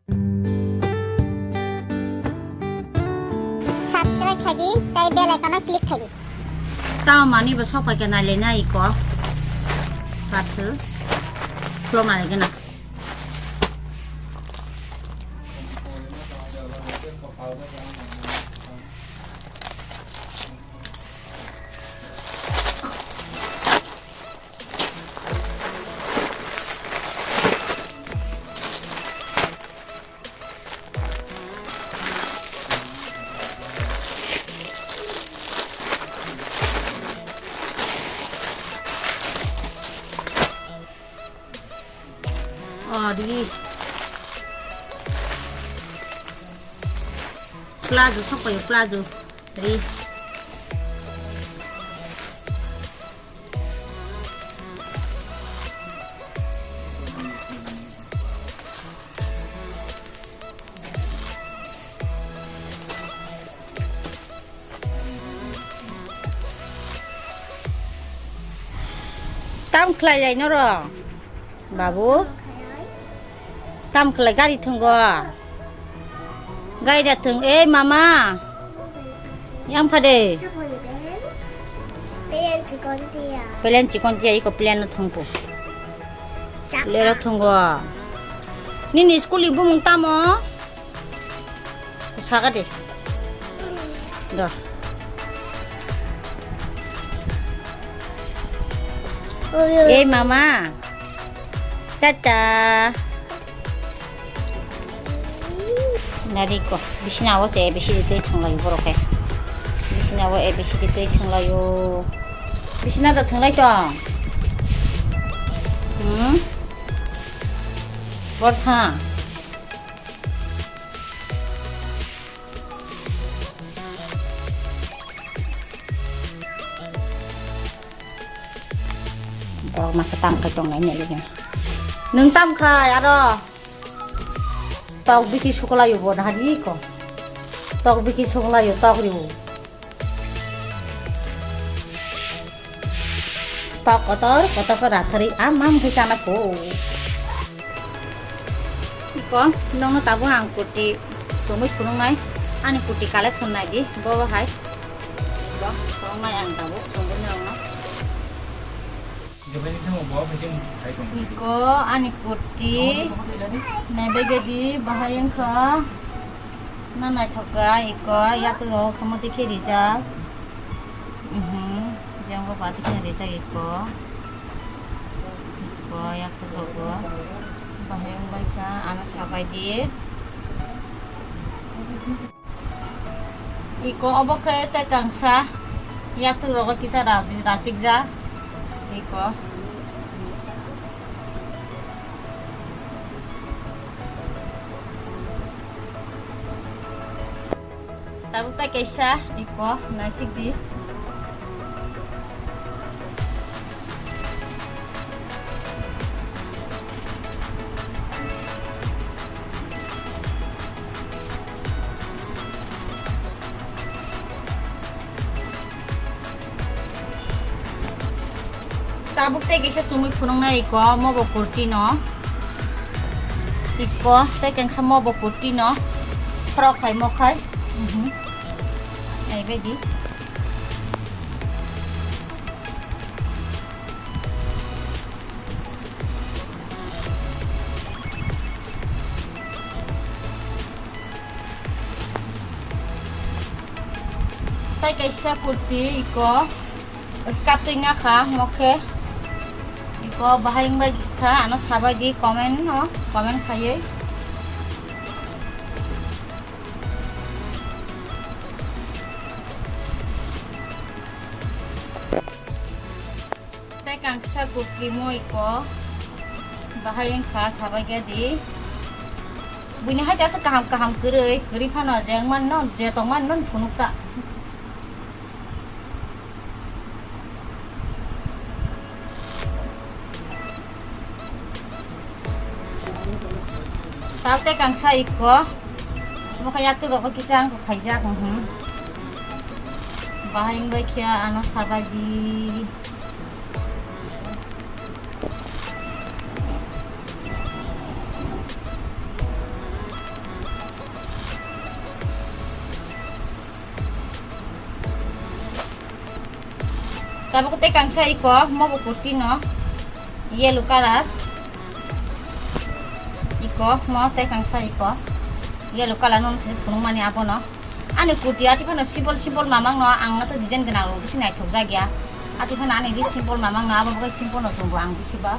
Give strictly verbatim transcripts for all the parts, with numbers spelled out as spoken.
Subscribe khai di, tei bell icon-o click khai di. Tamo manwi bo sok pai khe nailai na iko. Parcel. Khlok nailai gana. Oh, di. Plazo, sok payo, plazo. Ri. Tam khlai lai norok, babu? Tam khlai gari thwngo? Gari da thwng, ei mama. Yang phade. Plan chikon tiya. Plan chikon tiya, iko plan no thwngpo. Chakka. Plan no thwngo. Nini school ni bumung tamo? Saka de. Do. Ei mama. Tata. Nari ko. Bisina o se A B C D twi thwnglaio borok khe. Bisina o A B C D twi thwnglaio. Bisina da thwnglai tong. Hmm? Bor tha. Borok masa tam khai tongnai ni lagi. Nwng tam khai aro. Tok biki suklaio bo nahari ko. Tok biki suklaio tok riu. Tok kotor, kotor ko ratharwi amam khe chana kho. Iko, nongno tabuk ang kurti chumui phunuknai, ani kurti collection naidi, bobo hai. Iko, phunuknai ang tabuk, chumui nongno. Iko, ani kurti, naibai gadi, bahai wngkha. Na naithok kha iko, yatrok rok khamati khe rijak. Mhm, jang bo bati khe rijak iko. Iko yatrok rok bo. Bahai wng bai kha, ano sabai di. Iko obo khe tei kangsa yatrok rogo kisa raji-, rachikjak. Iko. Tabuk tai kaisa iko naisik di. Tabuk tei kisa chumui phunuknai iko, mobo kurti no. Iko, tei kengsa mobo kurti no. Frok hai mokhai. Mhm. Naibaidi. Tai kaisa kurti iko, skirt twi nakha, mokhe iko bahai wngbai kha, ano sabai di comment no, comment khaiwi. Tei kangsa kurti mo iko bahai wngkha sabai khe di. Buini hai khe aswk kaham kaham kwrwi, kwrwi phano je wng mano, je tong mano phunuk ta. Tabuk tei kangsa iko. Mokha yaktwk rok kisa ang khaijak, mhm. Bahai wngbai khe ano sabai di. Tabuk tei kangsa iko, mobo kurti no yellow colour. Iko mo tei kangsa iko yellow colour no phunukmani abono. Ani kurti ati phano simple simple mamang no, ang no to design gwnang rok bisi naithok jak ya. Ati phano ani ri simple mamang no, abo bo simple no tongo ang bisi ba.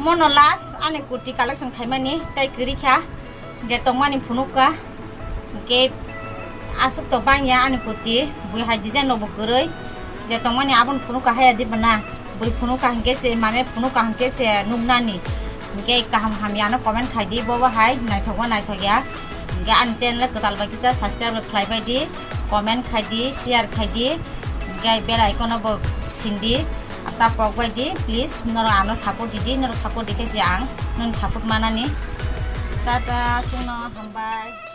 Mono last ani kurti collection khaimani tei kwrwi kha, je tongmani phunuk kha, hwnkhe aswk to bangya ani kurti, bui hai design rokbo kwrwi, je tongmani aboni phunuk kha haya di bana, bui phunuk kha hwnkhe se, mane phunuk kha hwnkhe se nuknani, hwnkhe kaham hamya no comment khai di, bobo hai naithok ba naithok ya, hwnkhe ani channel kwtal bai kisa subscribe rok khlai bai di, comment khai di, share khai di, hwnkhe bell icon no bo sindi. Tapok bai di, please, norok ano support di di, norok support di khe se ang noni support manani. Tata, chwngno hambai.